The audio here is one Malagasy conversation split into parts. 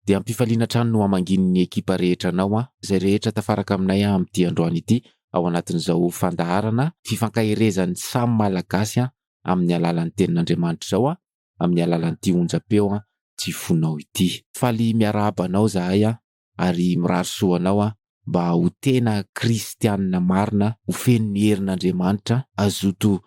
Dia am-pifaliana hatrany no hamangian'ny ekipa rehetra anao an, izay rehetra tafaraka aminay amin'ity androany ity ao anatin'izao fandaharana fifankaherezan'ny samy Malagasy an amin'ny alalan'ny tenin'Andriamanitra izao an, amin'ny alalan'ity onjam-peo an tsy fonao ity. Faly miarahaba anao izahay an ary mirary soa anao an mba ho tena kristianina marina, ho feno ny herin'Andriamanitra, hazoto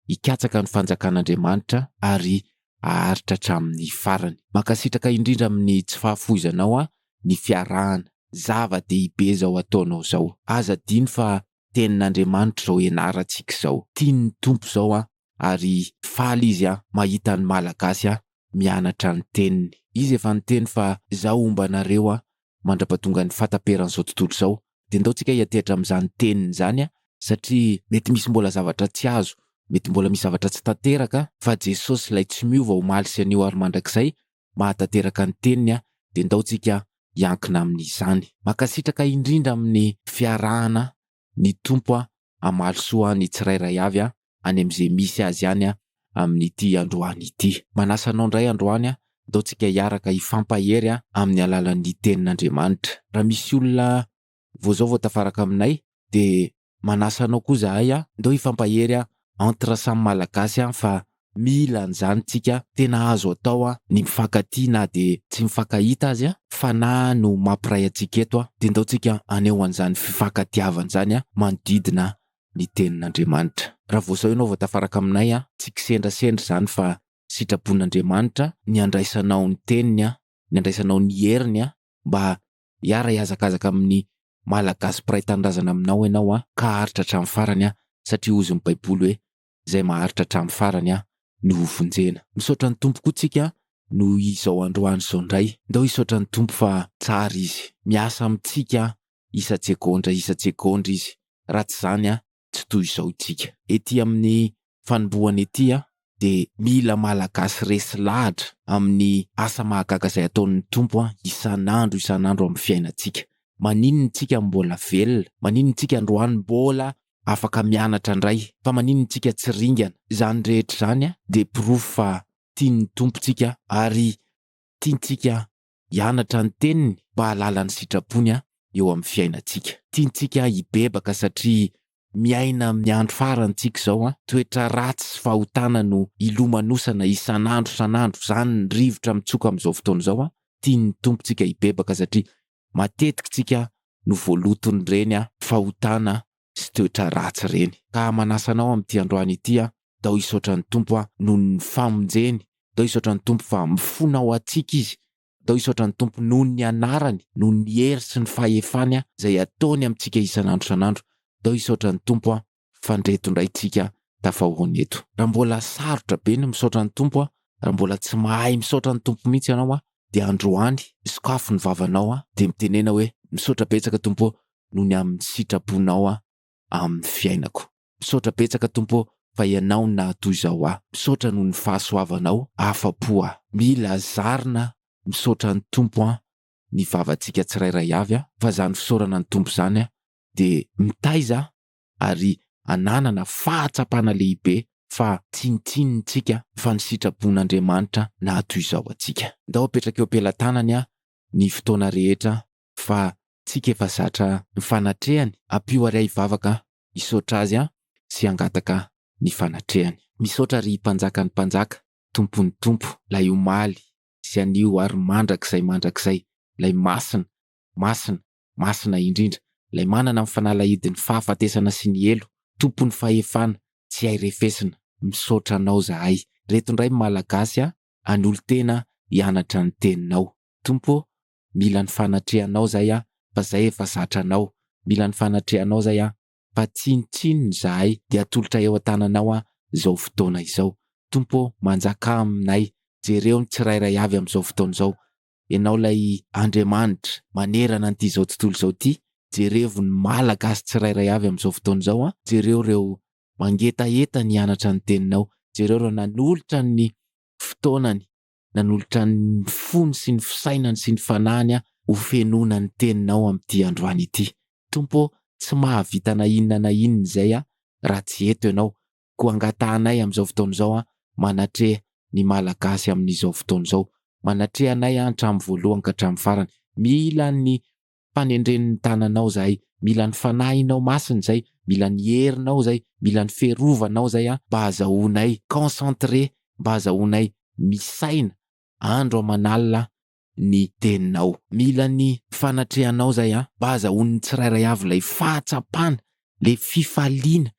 hikatsaka ny fanjakan'Andriamanitra ary haharitra hatramin'ny farany. Mankasitraka indrindra amin'ny tsy fahafoizanao ny fiarahana. Zava-dehibe izao ataonao izao. Aza adino fa tenin'Andriamanitra izao ianarantsika izao. Tian'ny Tompo izao ary faly Izy mahita ny Malagasy mianatra ny teniny. Izy efa niteny fa izaho homba anareo mandra-pahatonga ny fahataperan'izao tontolo izao. Dia ndao tsika hiantehatra amin'izany teniny izany satria mety misy mbola zavatra tsy azo, mety mbola misy zavatra tsy tanteraka fa Jesosy ilay tsy miova omaly sy anio ary mandrakizay mahatanteraka ny teniny dia ndao tsika hiankina amin'izany. Mankasitraka indrindra amin'ny fiarahana ny Tompo hamaly soa ny tsirairay avy any amin'izay misy azy any amin'ity androany ity. Manasa anao indray androany, ndao tsika hiaraka hifampahery amin'ny alalan'ny tenin'Andriamanitra. Raha misy olona vao izao vao tafaraka aminay dia manasa anao koa zahay, ndao hifampahery entre samy Malagasy fa Mila an'izany tsika, tena azo atao ny mifankatia na dia tsy mifankahita aza, fanahy no mampiray antsika eto, dia ndao tsika haneho an'izany fifankatiavana izany manodidina ny tenin'Andriamanitra. Raha vao izao ianao vao tafaraka aminay, tsy kisendrasendra izany fa sitrapon'Andriamanitra ny handraisanao ny teniny, ny handraisanao ny heriny mba hiara-hihazakazaka amin'ny Malagasy mpiray tanindrazana aminao ianao ka haharitra hatramin'ny farany satria hozy ny Baiboly hoe izay maharitra hatramin'ny farany no ho vonjena. Misaotra ny Tompo koa tsika noho izao androany izao indray. Ndao hisaotra ny Tompo fa tsara Izy. Miasa amintsika isa-tsegondra isa-tsegondra Izy. Raha tsy izany tsy toy izao itsika. Ety amin'ny fanombohana ety dia mila Malagasy resy lahatra amin'ny asa mahagaga izay ataon'ny Tompo isan'andro isan'andro amin'ny fiainantsika. Maninona tsika mbola velona? Maninona tsika androany mbola afaka mianatra indray fa maninona tsika tsy ringana? Izany rehetra izany dia porofo fa tian'ny Tompo tsika ary tiantsika hianatra ny teniny mba hahalala ny sitrapony eo amin'ny fiainantsika. Tiantsika hibebaka satria miaina amin'ny andro farany tsika izao, toetra ratsy sy fahotana no ilomanosana isan'andro isan'andro, izany ny rivotra mitsoka amin'izao fotoana izao, tian'ny Tompo tsika hibebaka satria Matetika tsika no voaloton'ireny fahotana sy toetra ratsy ireny. Ka manasa anao amin'ity androany ity aho, ndao hisaotra ny Tompo aho noho ny famonjeny, ndao hisaotra ny Tompo fa mifona ho antsika Izy, ndao hisaotra ny Tompo noho ny anarany, noho ny hery sy ny fahefany izay ataony amintsika isan'andro isan'andro, ndao hisaotra ny Tompo aho fa ndreto indray tsika tafahoana eto. Raha mbola sarotra be ny misaotra ny Tompo a, raha mbola tsy mahay misaotra ny Tompo mihitsy ianao a, dia androany sokafo ny vavanao a, dia mitenena hoe misaotra betsaka Tompo ô noho ny amin'ny sitraponao a amin'ny fiainako. Misaotra betsaka Tompo ô fa ianao no nahatoy izao ahy. Misaotra noho ny fahasoavanao, afa-po aho. Mila zarina misaotra ny Tompo a ny vavantsika tsirairay avy a, fa izany fisaorana ny Tompo izany a dia mitaiza ary ananana fahatsapana lehibe fa tsinontsinontsika fa ny sitrapon'Andriamanitra naha toy izao antsika. Ndao apetraka eo am-pelatanany ny fotoana rehetra fa tsika efa zatra ny fanatrehany, ampio ary ahy hivavaka hisaotra Azy sy hangataka ny fanatrehany. Misaotra ry Mpanjakan'ny mpanjaka, Tompon'ny tompo, lay omaly sy anio ary mandrakizay mandrakizay, lay masina, masina, Masina indrindra, Ilay manana ny fanalahidin'ny fahafatesana sy ny helo, Tompon'ny fahefana, tsy hay refesina, misaotra Anao zahay. Reto indray ny Malagasy a, hanolo-tena hianatra ny Teninao. Tompo ô, mila ny fanatrehanao zay a, fa zay efa zatra Anao. Mila ny fanatrehanao zay a, fa tsinontsinona izahay, dia atolotra eo an-tananao a izao fotoana izao. Tompo ô, manjakà aminay, jereo ny tsirairay avy amin'izao fotoana izao, Ianao ilay Andriamanitra manerana an'ity izao tontolo izao ity, jerevo ny Malagasy tsirairay avy amin'izao fotoana izao an, jereo ireo mangetaheta ny hianatra ny teninao, jereo ireo nanolotra ny fotoanany, nanolotra ny fony sy ny fisainany sy ny fanahiny ho fenoina ny teninao amin'ity androany ity. Tompo ô, tsy mahavita na inona na inona izay raha tsy eto Ianao, koa angatahanay amin'izao fotoana izao manatreha ny Malagasy amin'izao fotoana izao. Manatreha anay hatramin'ny voalohany ka hatramin'ny farany. Mila ny fanendren'ny tananao zahay, mila ny fanahinao masina izay, mila ny herinao izay, mila ny fiarovanao izay mba hazahoanay concentré, mba hazahoanay misaina andro aman'alina ny teninao. Mila ny fanatrehanao izay mba hazahoan'ny tsirairay avy ilay fahatsapana, ilay fifaliana,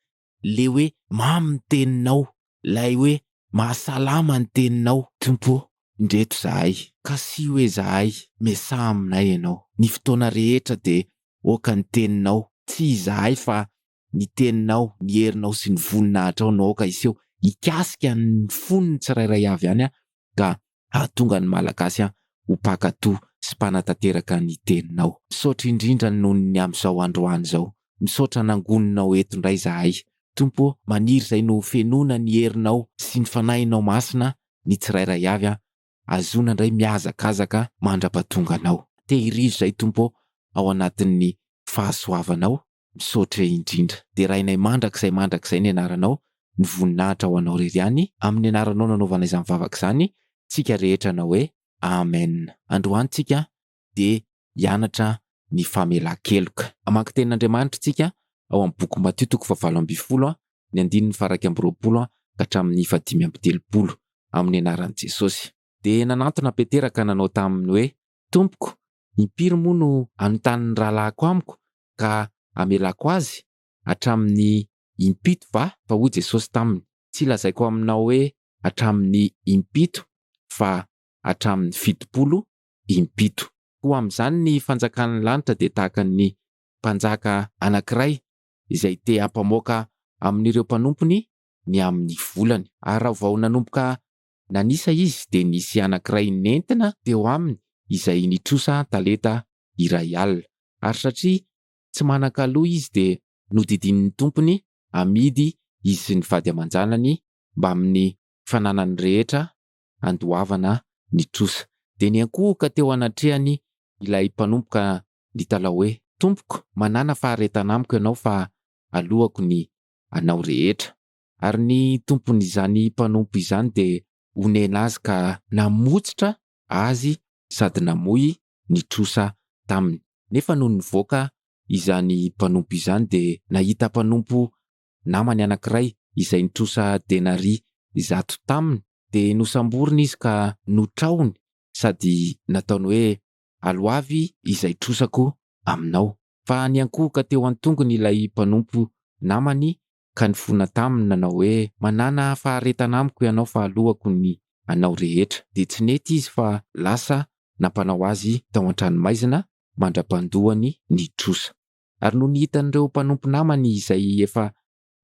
ilay hoe mamy ny teninao, ilay hoe mahasalama ny teninao. Tompo ô, indreto izahay, kasiho e izahay, miasaha aminay Ianao. Ny fotoana rehetra dia aoka ny teninao, tsy izahay fa ny teninao, ny herinao sy ny voninahitrao no aoka hiseho, hikasika ny fon'ny tsirairay avy any ka hahatonga ny Malagasy ho mpankatò sy mpanatanteraka ny teninao. Misaotra indrindra noho ny amin'izao androany izao. Misaotra nangoninao eto indray izahay. Tompo ô, maniry izay no fenoina ny herinao sy ny Fanahinao Masina ny tsirairay avy ahazoana indray mihazakazaka mandra-pahatonganao. Tehirizo izay Tompo ô ao anatin'ny fahasoavanao. Misaotra indrindra. Derainay mandrakizay mandrakizay ny anaranao, ny voninahitra ho anao irery ihany, amin'ny anaranao nanaovana izany vavaka izany, tsika rehetra hanao hoe Amen. Androany tsika dia hianatra ny famelan-keloka. Hamaky tenin'Andriamanitra tsika ao amin'ny boky Matio toko fahavalo ambin'ny folo, ny andininy faha-21 ka hatramin'ny faha-35, amin'ny anaran'i Jesosy. Dia nanantona Petera ka nanao taminy hoe, Tompoko, impiry moa no hanontany ny rahalahiko amiko ka hamelako azy? Hatramin'ny impito va? Fa hoy Jesosy taminy, Tsy lazaiko aminao hoe hatramin'ny impito, fa hatramin'ny 70 impito. Koa amin'izany ny fanjakan'ny lanitra dia tahaka ny mpanjaka anankiray izay te hampamoaka amin'ireo mpanompony ny amin'ny volany. Ary raha vao nanomboka nanisa izy dia nisy anankiray nentina teo aminy izay nitrosa talenta iray alina. Ary satria tsy manan-kaloa izy dia nodidian'ny tompony hamidy izy sy ny vady aman-janany mbamin'ny fananany rehetra handoavana ny trosa. Dia niankohoka teo anatrehany ilay mpanompo ka nitalaho hoe, Tompoko, manàna faharetana amiko ianao fa aloako ny anao rehetra. Ary ny tompon'izany mpanompo izany dia onena azy ka namotsitra azy sady namoy ny trosa taminy. Nefa nony nivoaka izany mpanompo izany dia nahita mpanompo namany anankiray izay nitrosa denaria 100 taminy, dia nosamboriny izy ka notrahony sady nataony hoe, Aloavy izay trosako aminao. Fa niankohoka teo an-tongony ilay mpanompo namany ka nifona taminy nanao hoe, Manàna faharetana amiko ianao fa aloako ny anao rehetra. Dia tsy nety izy fa lasa nampanao azy tao an-tranomaizina mandra-pandoany ny trosa. Ary nony hitan'ireo mpanompo namany izay efa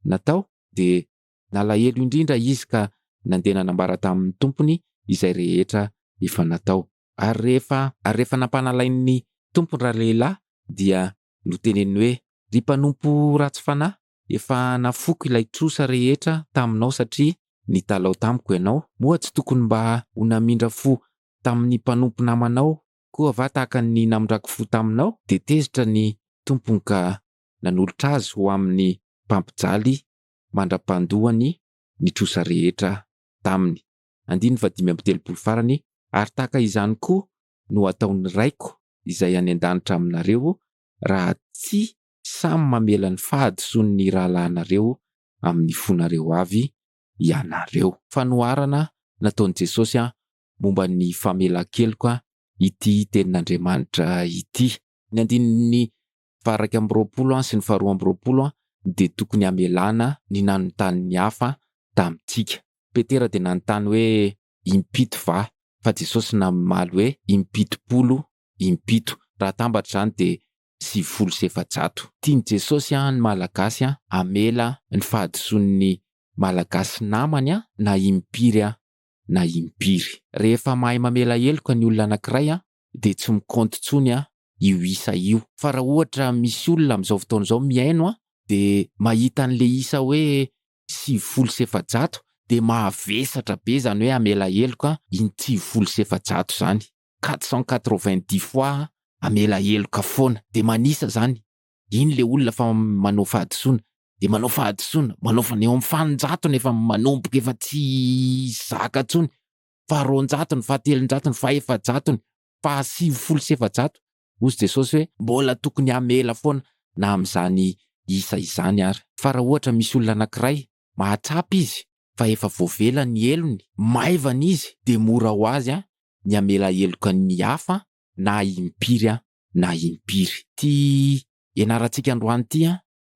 natao, dia nalahelo indrindra izy ka nandeha nanambara tamin'ny tompony izay rehetra efa natao. Ary rehefa ary rehefa nampanalain'ny tompony ralehilahy, dia noteneniny hoe, Ry mpanompo ratsy fanahy, efa nafoiko ilay trosa rehetra taminao satria nitalaho tamiko ianao. Moa tsy tokony mba ho namindra fo tamin'ny mpanompo namanao koa va tahaka ny namindrako fo taminao? Dia tezitra ny tompony ka nanolotra azy ho amin'ny mpampijaly mandra-pandoany ny trosa rehetra taminy. Andininy fahadimy amby telopolo farany, Ary tahaka izany koa no hataon'ny Raiko izay any an-danitra aminareo, raha tsy samy mamela ny fahadisoan'ny rahalahinareo amin'ny fonareo avy ianareo. Fanoharana nataon'i Jesosy momba ny famelan-keloka ity tenin'Andriamanitra ity. Ny andininy faha-21 sy ny faha-22 dia tokony hamelana ny nanontanin'ny hafa tamintsika. Petera dia nanontany hoe impito va? Fa Jesosy namaly hoe impitopolo impito. Raha atambatra izany dia 490. Tian'i Jesosy ny Malagasy hamela ny fahadisoan'ny Malagasy namany na impiry na impiry. Rehefa mahay mamela heloka ny olona anankiray dia tsy mikaonty intsony io isa io. Fa raha ohatra misy olona amin'izao fotoana izao mihaino dia mahita an'ilay isa hoe 490 dia mahavesatra be izany hoe hamela heloka iny 490 izany. 490 fois hamela heloka foana. Dia manisa izany. Iny ilay olona fa manao fahadisoana. Dia manao fahadisoana, manao fa eo amin'ny faninjatony efa manomboka efa tsy zaka intsony. faharoanjatony, fahatelonjatony, fahaefajatony, faha-490, hozy Jesosy hoe mbola tokony hamela foana na amin'izany isa izany ary. Fa raha ohatra misy olona anankiray mahatsapa izy fa efa voavela ny helony, maivana izy dia mora ho azy ny hamela heloka ny hafa na impiry na impiry. Ity ianarantsika androany ity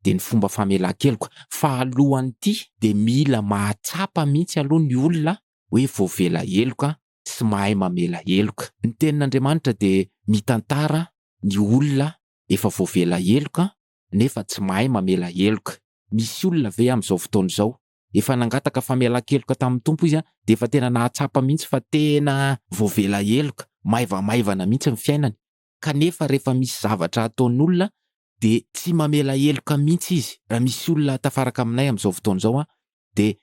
dia ny fomba famelan-keloka. Fa alohan'ity dia mila mahatsapa mihitsy aloha ny olona hoe voavela heloka sy mahay mamela heloka. Ny tenin'Andriamanitra dia mitantara ny olona efa voavela heloka nefa tsy mahay mamela heloka. Misy olona ve amin'izao fotoana izao efa nangataka famelan-keloka tamin'ny Tompo izy dia efa tena nahatsapa mihitsy fa tena voavela heloka, maivamaivana mihitsy ny fiainany, kanefa rehefa misy zavatra ataon'olona dia tsy mamela heloka mihitsy izy. Raha misy olona tafaraka aminay amin'izao fotoana izao dia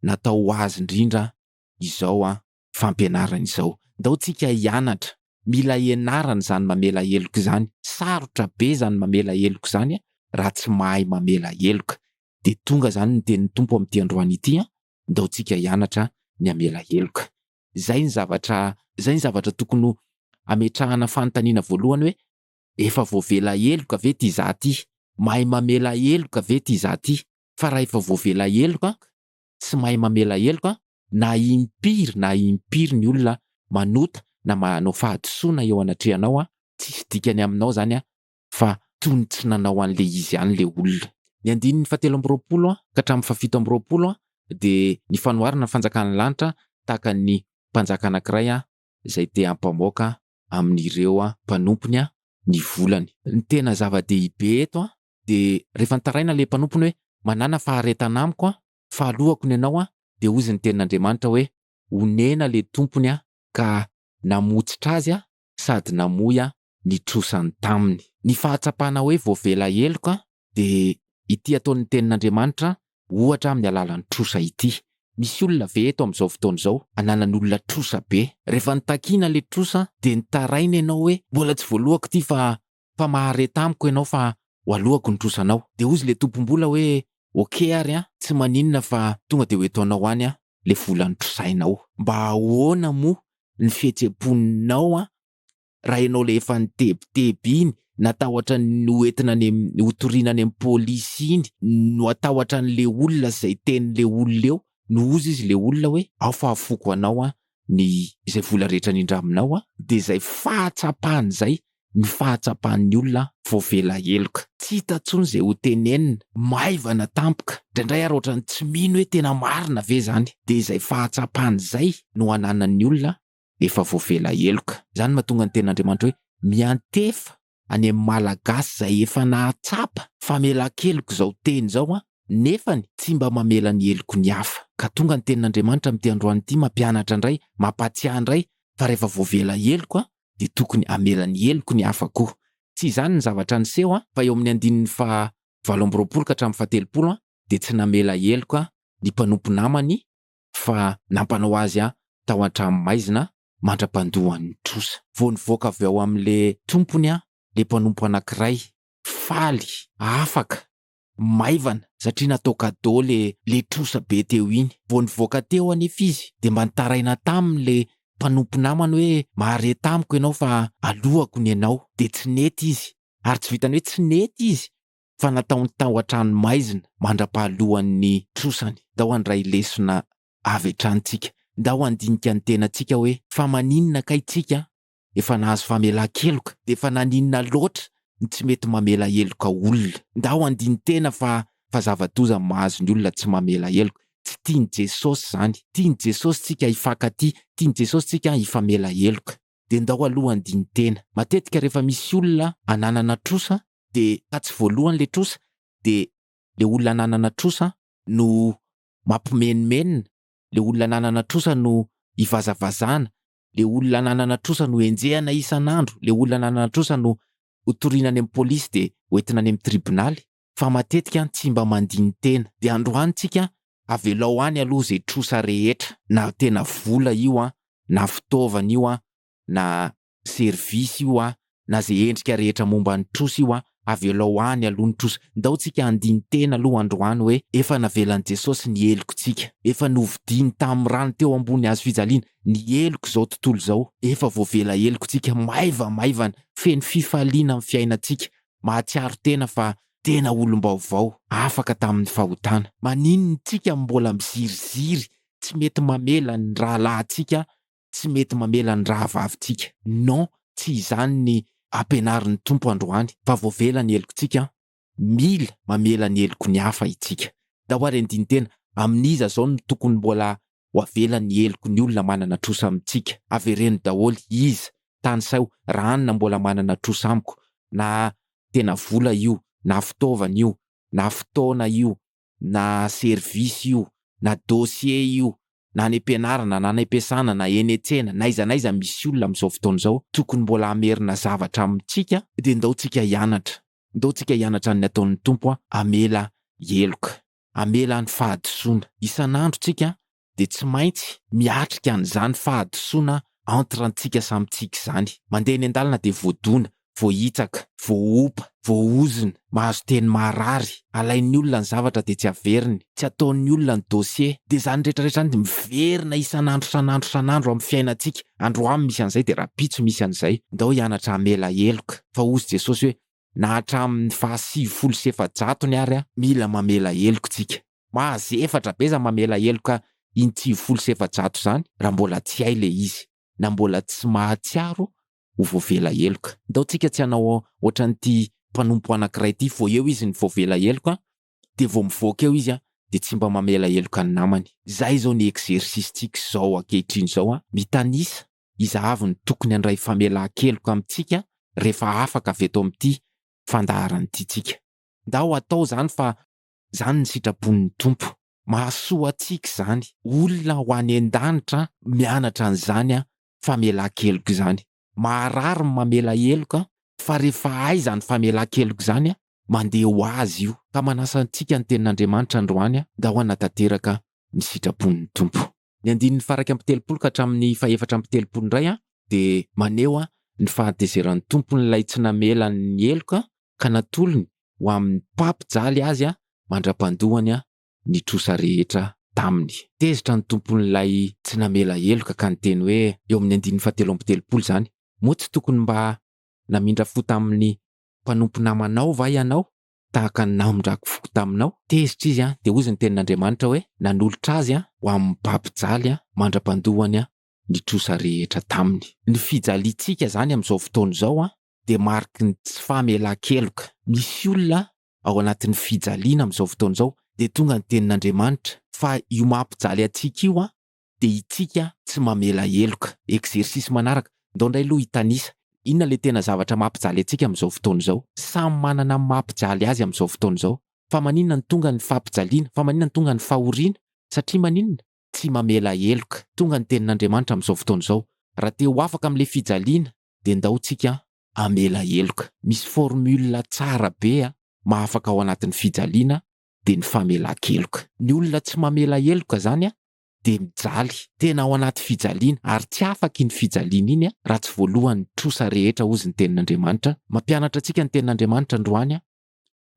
natao ho azy indrindra izao fampianarana izao. Ndao tsika hianatra. Mila ianarana izany mamela heloka izany. Sarotra be izany mamela heloka izany raha tsy mahay mamela heloka. Dia tonga izany ny tenin'ny Tompo amin'ity androany ity, ndao tsika hianatra ny hamela heloka. Izay ny zavatra, izay ny zavatra tokony ho ametrahana fanontaniana voalohany hoe, efa voavela heloka ve ity za ity? Mahay mamela heloka ve ity za ity? Fa raha efa voavela heloka, tsy mahay mamela heloka, na impiry na impiry ny olona manota na manao fahadisoana eo anatrehanao, tsisy dikany aminao izany fa toy ny tsy nanao an'ilay izy ihany ilay olona. Ny andininy fahatelo amby roapolo ka hatramin'ny fahafito amby roapolo dia ny fanoharana ny fanjakan'ny lanitra tahaka ny mpanjaka anankiray izay te hampamoaka amin'ireo mpanompony ny volany. Ny tena zava-dehibe eto dia rehefa nitaraina ilay mpanompony hoe manàna faharetana amiko fa alohako ny anao dia hozy ny tenin'Andriamanitra hoe onena ilay tompony ka namotsitra azy sady namoy ny trosany taminy. Ny fahatsapana hoe voavela heloka dia ity ataon'ny tenin'Andriamanitra ohatra amin'ny alalan'ny trosa ity. Misy olona ve eto amin'izao fotoana izao ananan'olona trosa be? Rehefa nitakiana ilay trosa dia nitaraina ianao hoe mbola tsy voalohako ity fa fa mahareta amiko ianao fa ho alohako ny trosanao. Dia hozy ilay tompom-bola hoe ok ary an, tsy maninona fa tonga dia ho eto anao any an ilay vola notrosainao. Mba ahoana moa ny fihetsem-ponao an raha ianao ilay efa nitebiteby iny, natahotra ny ho entina any amin'ny, ho toriana any amin'ny polisy iny, no hatahotra an'ilay olona sy izay tenin'ilay olona eo, no hozy izy ilay olona hoe ao fa afoko anao an ny izay vola rehetra nindraminao an, dia izay fahatsapana izay ny fahatsapan'ny olona voavela heloka. Tsy hita intsony izay ho tenenina, maivana tampoka, indraindray ary ohatran'ny tsy mino hoe tena marina ve izany. Dia izay fahatsapana izay no ananan'ny olona efa voavela heloka. Izany no mahatonga ny tenin'Andriamanitra hoe miantefa any amin'ny Malagasy izay efa nahatsapa famelan-keloka izao teny izao an, nefany tsy mba mamela ny heloky ny hafa. Ka tonga ny tenin'Andriamanitra amin'ity androany ity mampianatra indray, mampahatsiahy indray fa rehefa voavela heloka dia tokony hamela ny heloky ny hafa koa. Tsy izany ny zavatra niseho fa eo amin'ny andininy faha 28 ka hatramin'ny faha 30 dia tsy namela heloka ny mpanompo namany fa nampanao azy tao an-tranomaizina mandra-pandoany trosa. Vao nivoaka avy ao amin'ilay tompony ilay mpanompo anankiray, faly, afaka, maivana satria natao cadeau le le trosa be teo iny. Vao nivoaka teo anefa izy dia mba nitaraina taminy le mpanompo namany hoe mahareta amiko ianao fa alohako ny anao. Dia tsy nety izy. Ary tsy vitan'ny hoe tsy nety izy fa nataony tao an-tranomaizina mandra-pahaloan'ny trosany. Ndao handray lesona avy hatrany tsika. Ndao handinika ny tenantsika hoe fa maninona kay tsika efa nahazo famelan-keloka dia efa naninona loatra ny tsy mety mamela heloka olona. Ndao handini-tena fa fa zava-doza ny mahazo ny olona tsy mamela heloka. Tsy tian'i Jesosy izany. Tian'i Jesosy tsika hifankatia, tian'i Jesosy tsika hifamela heloka. Dia ndao aloha handini-tena. Matetika rehefa misy olona ananana trosa dia ka tsy voalohany le trosa dia le olona ananana trosa no mampimenomenona, le olona ananana trosa no ivazavazana, le olona ananana trosa no enjehana isan'andro, le olona ananana trosa no hotoriana any amin'ny polisy dia hoentina any amin'ny tribonaly, fa matetika tsy mba mandini-tena. Dia androany tsika avelao any aloha izay trosa rehetra, na tena vola io an, na fitaovana io an, na service io an, na izay endrika rehetra momba ny trosa io an, Avelao any aloha ny trosa. Ndao tsika handini-tena aloha androany hoe efa navelan'i Jesosy ny helokontsika. Efa novidiany tamin'ny rany teo ambony hazo fijaliana ny helok'izao tontolo izao. Efa voavela helokontsika maivamaivana, feno fifaliana amin'ny fiainantsika, mahatsiaro tena fa tena olom-baovao, afaka tamin'ny fahotana. Maninona tsika no mbola miziriziry tsy mety mamela ny rahalahintsika tsy mety mamela ny rahavavintsika. Non, tsy izany ny ampianarin'ny Tompo androany, fa voavela ny helokintsika, mila mamela ny heloky ny hafa itsika. Ndao ary andinin-tena, amin'iza zao no tokony mbola ho avela ny heloky ny olona manana trosa amintsika? Avereno daholo, iza? Tanisao, raha anona mbola manana trosa amiko, na tena vola io, na fitaovana io, na fotoana io, na service io, na dossier io, na any am-pianarana, na any am-piasana, na eny an-tsena, n'aiza n'aiza misy olona amin'izao fotoana izao, tokony mbola hamerina zavatra amintsika, dia ndao tsika hianatra, ndao tsika hianatra ny ataon'ny Tompo hamela heloka, hamela ny fahadisoana. Isan'andro tsika dia tsy maintsy miatrika an'izany fahadisoana entre antsika samy tsika izany. Mandeha eny an-dalana dia voadona, voahitsaka, voaompa, voaozona, mahazo teny maharary, alain'ny olona ny zavatra dia tsy averiny, tsy ataon'ny olona ny dossier, dia izany rehetra rehetra izany dia miverina isan'andro isan'andro isan'andro amin'ny fiainantsika, androany misy an'izay dia rahampitso misy an'izay. Ndao hianatra hamela heloka, fa hozy Jesosy hoe na hatramin'ny faha 490-ny ary mila mamela heloka tsika. Mahazefatra be za mamela heloka iny 490 izany raha mbola tsy hay le izy na mbola tsy mahatsiaro ho voavela heloka. Ndao tsika tsy hanao ohatran'ity mpanompo anankiray ity, vao eo izy ny voavela heloka dia vao mivoaka eo izy dia tsy mba mamela heloka ny namany. Izay izao ny exercice-tsika izao ankehitriny izao, mitanisa iza avy no tokony handray famelan-keloka amintsika rehefa afaka avy eto amin'ity fandaharana ity tsika. Ndao atao izany fa Izany ny sitrapon'ny Tompo. Mahasoa antsika izany. Olona ho any an-danitra mianatra an'izany famelan-keloka izany. Maharary ny mamela heloka fa rehefa hay izany famelan-keloka izany, mandeha ho azy io. Ka manasa antsika ny Tenin'Andriamanitra androany, ndao hanatanteraka ny sitrapon'ny Tompo. Ny andininy faha-31 ka hatramin'ny faha-34 indray dia maneho ny fahatezeran'ny Tompon'ilay tsy namela ny heloka ka natolony ho amin'ny mpampijaly azy mandra-pandoany ny trosa rehetra taminy. Tezitra ny tompon'ilay tsy namela heloka ka niteny hoe, eo amin'ny andininy fahatelo amby telopolo izany, Moa tsy tokony mba namindra fo tamin'ny mpanompo namanao va ianao, tahaka ny namindrako fo taminao? Tezitra izy, dia hozy ny tenin'Andriamanitra hoe, Nanolotra azy ho amin'ny mpampijaly mandra-pandoany ny trosa rehetra taminy. Ny fijaliantsika izany amin'izao fotoana izao dia mariky ny tsy famelan-keloka. Misy olona ao anatin'ny fijaliana amin'izao fotoana izao dia tonga ny tenin'Andriamanitra fa io mampijaly antsika io dia itsika tsy mamela heloka. Exercice manaraka, ndao indray aloha hitanisa, inona ilay tena zavatra mampijaly antsika amin'izao fotoana izao? Samy manana ny mampijaly azy amin'izao fotoana izao. Fa maninona no tonga ny fampijaliana? Fa maninona no tonga ny fahoriana? Satria maninona? Tsy mamela heloka. Tonga ny tenin'Andriamanitra amin'izao fotoana izao. Raha te ho afaka amin'ilay fijaliana dia ndao tsika hamela heloka. Misy formule tsara be mahafaka ao anatin'ny fijaliana dia ny famelan-keloka. Ny olona tsy mamela heloka zany dia mijaly, tena ao anaty fijaliana ary tsy afaka iny fijaliana iny raha tsy voalohany trosa rehetra hozy ny tenin'Andriamanitra. Mampianatra antsika ny tenin'Andriamanitra androany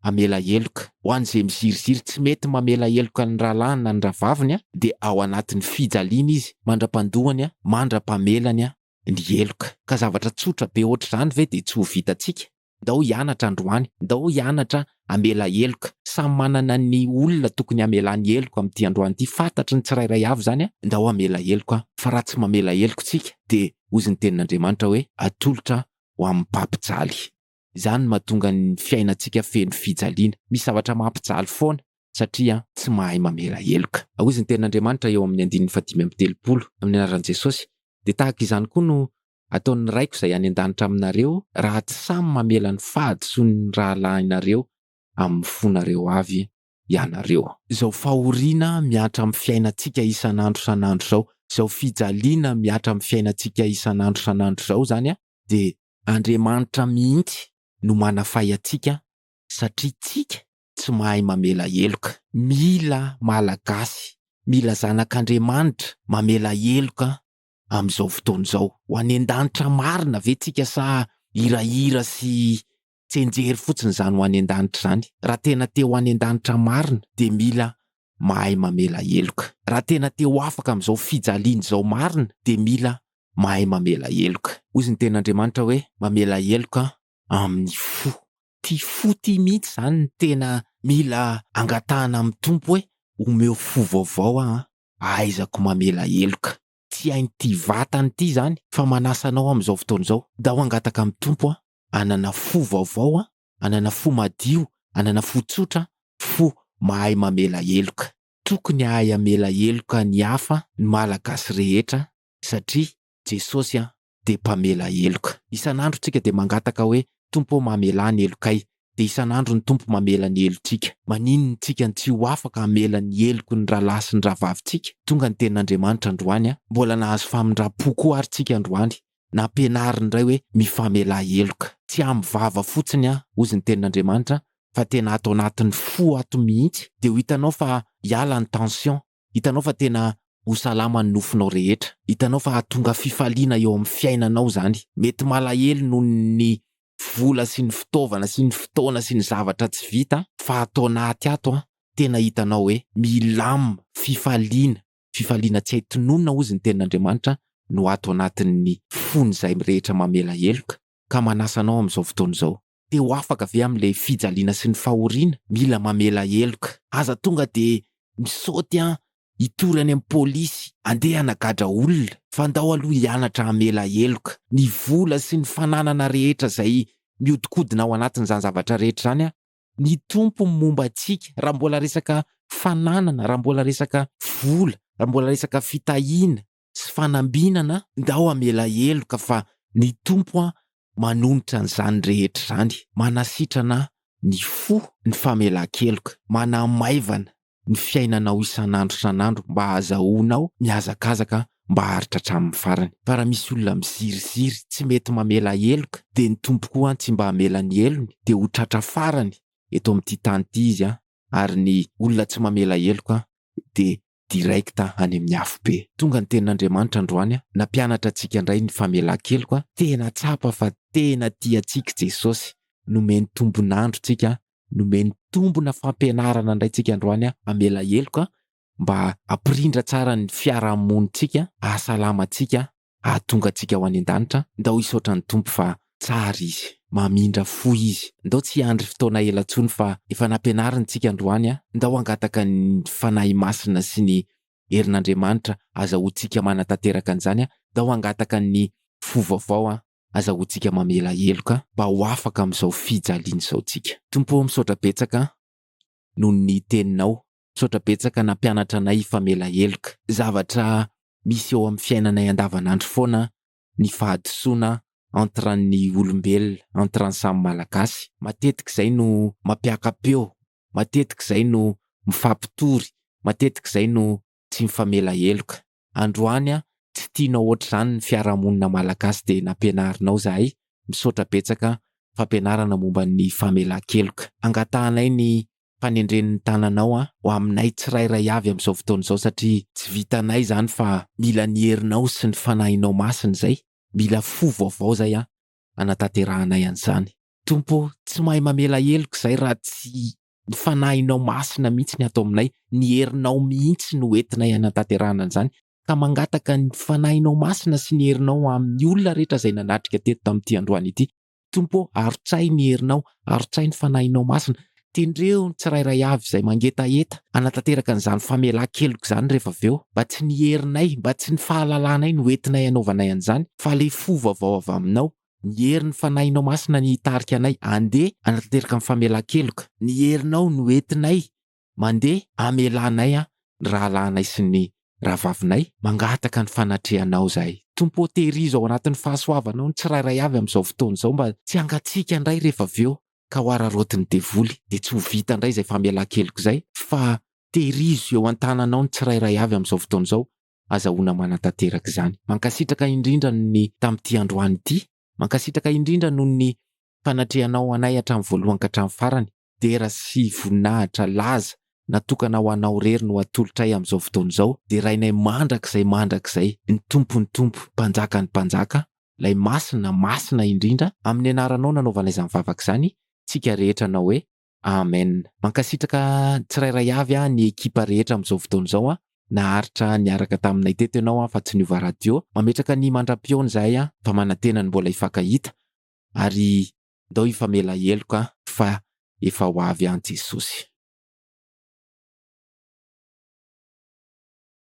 hamela heloka. Ho an'izay miziriziry tsy mety mamela heloka ny rahalahiny na ny rahavaviny dia ao anatin'ny fijaliana izy mandra-pandohany, mandra-pamelany ny heloka. Ka zavatra tsotra be ohatr'izany ve dia tsy ho vitantsika? Ndao hianatra androany, ndao hianatra hamela heloka. Samy manana ny olona tokony hamelany heloka amin'ity androany ity, fantatry ny tsirairay avy izany, ndao hamela heloka. Fa raha tsy mamela heloka isika dia hozy ny tenin'Andriamanitra hoe atolotra ho amin'ny mpampijaly. Izany no mahatonga ny fiainantsika feno fijaliana. Misy zavatra mampijaly foana satria tsy mahay mamela heloka. Hozy ny tenin'Andriamanitra eo amin'ny andininy fahadimy amby telopolo, amin'ny anaran'i Jesosy, dia tahaka izany koa no ataon'ny Raiko izay any an-danitra aminareo raha tsy samy mamela ny fahadisoan'ny rahalahinareo amin'ny fonareo avy ianareo. Izao fahoriana mihatra amin'ny fiainantsika isan'andro isan'andro izao, izao fijaliana mihatra amin'ny fiainantsika isan'andro isan'andro izao izany dia Andriamanitra mihitsy no manafay antsika satria tsika tsy mahay mamela heloka. Mila Malagasy, mila zanak'Andriamanitra mamela heloka amin'izao fotoana izao. Ho any an-danitra marina ve tsika sa hirahira sy. Tsianjery fotsiny izany ho any an-danitra izany. Raha tena te ho any an-danitra marina dia mila mahay mamela heloka. Raha tena te ho afaka amin'izao fijaliana izao marina dia mila mahay mamela heloka. Hozy ny tenin'Andriamanitra hoe mamela heloka amin'ny fo. Ty fo ty mihitsy izany no tena mila angatahana amin'ny Tompo hoe omeo fo vaovao aho an, ahaizako mamela heloka. Tsy hain'ity vatana ity izany fa manasa anao amin'izao fotoana izao. Ndao hangataka amin'ny Tompo an, hanana fo vaovao an, hanana fo madio, hanana fo tsotra, fo mahay mamela heloka. Tokony hahay hamela heloka ny hafa ny Malagasy rehetra satria Jesosy an dia mpamela heloka. Isan'andro tsika dia mangataka hoe Tompo ô mamelà ny helokay. Dia isan'andro ny Tompo mamela ny helotsika. Maninona tsika no tsy ho afaka hamela ny heloky ny rahalahy sy ny rahavavintsika? Tonga ny tenin'Andriamanitra androany an. Mbola nahazo famindram-po koa ary tsika androany. Nampianariny indray hoe mifamelà heloka. Tsy amin'ny vava fotsiny an, hozy ny tenin'Andriamanitra, fa tena ato anatin'ny fo ato mihitsy. Dia ho hitanao fa hiala ny tension. Hitanao fa tena ho salama ny nofonao rehetra. Hitanao fa hahatonga fifaliana eo amin'ny fiainanao izany. Mety malahelo noho ny vola sy ny fitaovana sy ny fotoana sy ny zavatra tsy vita fa ato anaty ato an, tena hitanao hoe milamina, fifaliana, fifaliana tsy hay tononina hozy ny tenin'Andriamanitra no ato anatin'ny fon'izay rehetra mamela heloka ka manasa anao amin'izao fotoana izao. Te ho afaka ve amin'ilay fijaliana sy ny fahoriana? Mila mamela heloka. Aza tonga dia misaoty an, hitory any amin'ny polisy, andeha hanagadra olona, fa ndao aloha hianatra hamela heloka. Ny vola sy ny fananana rehetra izay mihodinkodina ao anatin'izany zavatra rehetra izany an, ny Tompo momba antsika, raha mbola resaka fananana, raha mbola resaka vola, raha mbola resaka fitahiana sy fanambinana, ndao hamela heloka fa ny Tompo an manonitra an'izany rehetra izany, manasitrana ny fo ny famelan-keloka, manamaivana ny fiainanao isan'andro isan'andro mba hahazahoanao mihazakazaka mba haharitra hatramin'ny farany. Fa raha misy olona miziriziry tsy mety mamela heloka dia ny Tompo koa tsy mba hamela ny helony dia ho tratra farany eto amin'ity tany ity izy ary ny olona tsy mamela heloka dia direct any amin'ny afobe. Tonga ny tenin'Andriamanitra androany nampianatra antsika indray ny famelan-keloka, tena tsapa fa tena tia antsika Jesosy, nomeny tombon'andro tsika, nomeny tombona fampianarana indray tsika androany hamela heloka mba hampirindra tsara ny fiarahamonintsika, hahasalama antsika, hahatonga antsika ho any an-danitra, ndao hisaotra ny Tompo fa tsara Izy, mamindra fo Izy, ndao tsy hiandry fotoana ela intsony fa efa nampianariny tsika androany, ndao hangataka ny Fanahy Masina sy ny herin'Andriamanitra azahoantsika manatanteraka an'izany, ndao hangataka ny fo vaovao azahoantsika mamela heloka mba ho afaka amin'izao fijaliana izao tsika. Tompo ô misaotra betsaka noho ny teninao, misaotra betsaka nampianatra anay hifamela heloka. Zavatra misy eo amin'ny fiainanay andavanandro foana ny fahadisoana entre ny olombelona, entre ny samy Malagasy. Matetika izay no mampiaka-peo, matetika izay no mifampitory, matetika izay no tsy mifamela heloka. Androany an, tsy tianao ohatr'izany ny fiarahamonina Malagasy dia nampianarinao izahay, misaotra betsaka fampianarana momba ny famelan-keloka. Angatahanay ny fanendren'ny tananao an, ho aminay tsirairay avy amin'izao fotoana izao satria tsy vitanay izany fa mila ny herinao sy ny fanahinao masina izay, mila fo vaovao izay an, hanatanterahanay an'izany. Tompo ô, tsy mahay mamela heloka izay raha tsy ny fanahinao masina mihitsy ny ato aminay, ny herinao mihitsy no entinay hanatanterahana an'izany, ka mangataka ny fanahinao masina sy ny herinao amin'ny olona rehetra izay nanatrika teto tamin'ity androany ity. Tompo ô, arotsay ny herinao, arotsay ny Fanahinao Masina. Tendreo ny tsirairay avy izay mangetaheta hanatanteraka an'izany famelan-keloka izany rehefa avy eo. Mba tsy ny herinay, mba tsy ny fahalalanay no entinay hanaovanay an'izany, fa ilay fo vaovao avy aminao, ny herin'ny Fanahinao Masina ny hitarika anay handeha hanatanteraka ny famelan-keloka. Ny herinao no entinay Mandeha hamelanay ny rahalahinay sy ny rahavavinay, mangataka ny fanatrehanao izahay. Tompo ô, tehirizo ao anatin'ny fahasoavanao ny tsirairay avy amin'izao fotoana izao mba tsy hangatsiaka indray rehefa avy eo ka ho araraotin'ny devoly dia tsy ho vita indray izay famelan-keloka izay fa tehirizo eo an-tananao ny tsirairay avy amin'izao fotoana izao azahoana manatanteraka izany. Mankasitraka indrindra ny tamin'ity androany ity. Mankasitraka indrindra noho ny fanatrehanao anay hatramin'ny voalohany ka hatramin'ny farany. Dera sy voninahitra, laza, natokana ho Anao irery no atolotray amin'izao fotoana izao. Derainay mandrakizay mandrakizay ny Tompon'ny tompo, Mpanjakan'ny mpanjaka. Ilay Masina, Masina indrindra, amin'ny anaranao nanaovana izany vavaka izany, tsika rehetra hanao hoe, Amen. Mankasitraka tsirairay avy ny ekipa rehetra amin'izao fotoana izao naharitra niaraka taminay teto ianao fa tsy niova radio. Mametraka ny mandra-pihaona izahay fa manantena ny mbola hifankahita ary ndao hifamela heloka fa efa ho avy an Jesosy.